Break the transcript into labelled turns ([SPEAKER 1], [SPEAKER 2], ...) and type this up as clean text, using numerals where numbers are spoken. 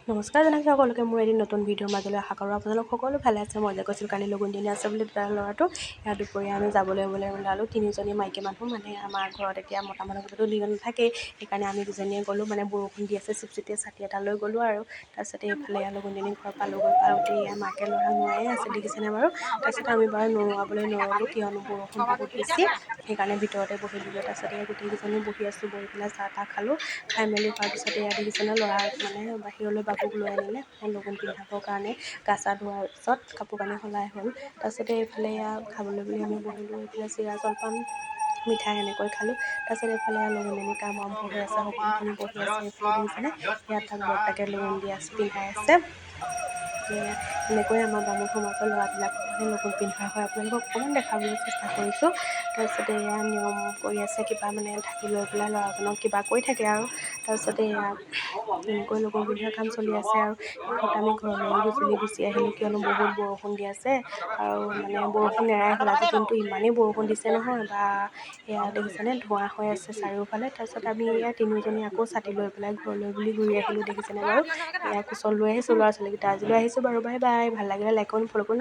[SPEAKER 1] নমস্কাৰ জনাইছোঁ সকলোকে মোৰ এদিন নতুন ভিডিঅ'ৰ মাজলৈ। আশা কৰোঁ আপোনালোক সকলো ভালে আছে। মই যে কৈছিলোঁ কালি লগুণ দিনী আছে বুলি তাৰ ল'ৰাটো, ইয়াৰ দুপৰীয়া আমি যাবলৈ বোলে ওলালোঁ তিনিজনী মাইকী মানুহ। মানে আমাৰ ঘৰত এতিয়া মতা মানুহবোৰতো দুজন নাথাকেই, সেইকাৰণে আমি দুজনীয়ে গ'লোঁ। মানে বৰষুণ দি আছে, চিপচিপিয়া ছাতি এটা লৈ গ'লোঁ আৰু তাৰপিছতে এইফালে এয়া লগুণ ঘৰ পালোগৈ। পাওঁতে এয়া মাকে ল'ৰা নোৱাই আছে, দেখিছেনে বাৰু? তাৰপিছতে আমি বাৰু নোৰোৱাবলৈ নৰ'লোঁ, কিয়নো বৰষুণ বহুত বেছি, সেইকাৰণে ভিতৰতে বহিলোগৈ। তাৰপিছতে এয়া গোটেইকেইজনী বহি আছোঁ, বহি পেলাই চাহ তাহ খালোঁ। খাই মেলি হোৱাৰ পিছতে এয়া দেখিছেনে, ল'ৰাক মানে বাহিৰলৈ বাবুক লৈ আনিলে লগুণ পিন্ধাবৰ কাৰণে। গা চা ধোৱাৰ পিছত কাপোৰ কানি সলাই হ'ল। তাৰপিছতে এইফালে এয়া খাবলৈ বুলি আমি বহিলোঁ। এইফালে চিৰা জলপান মিঠাই এনেকৈ খালোঁ। তাৰপিছত এইফালে লগুণদানী কাম আৰম্ভ হৈ আছে, সকলোখিনি বহি আছে। এইফালে দেখিছেনে, ইয়াত তাক বৰ্তাকে লগুণ দি আছে, পিন্ধাই আছে। এনেকৈ আমাৰ বামুণ সমাজৰ ল'ৰাবিলাকক মানে লগুণ পিন্ধোৱা হয়। আপোনালোকক অকণমান দেখাবলৈ চেষ্টা কৰিছোঁ। তাৰপিছতে এয়া নিয়ম কৰি আছে, কিবা মানে ঢাকি লৈ পেলাই ল'ৰাজনক কিবা কৰি থাকে আৰু তাৰপিছতে এয়া এনেকৈ লগুণ পিন্ধোৱা কাম চলি আছে। আৰু শেষত আমি ঘৰলৈ গধূলি গুচি আহিলোঁ, কিয়নো বহুত বৰষুণ দি আছে আৰু মানে বৰষুণ নেৰাই হ'ল। আজি দিনটো ইমানেই বৰষুণ দিছে নহয় বা, এয়া দেখিছেনে, ধোঁৱা হৈ আছে চাৰিওফালে। তাৰপিছত আমি এয়া তিনিওজনী আকৌ ছাতি লৈ পেলাই ঘৰলৈ বুলি ঘূৰি আহিলোঁ, দেখিছেনে বাৰু? এয়া কোচত লৈ আহিছোঁ ল'ৰা ছোৱালীকেইটা। আজিলৈ আহিছোঁ বাৰু, বাই বাই। ভাল লাগিলে লাইক, কমেণ্ট, ফ'ল' কৰি।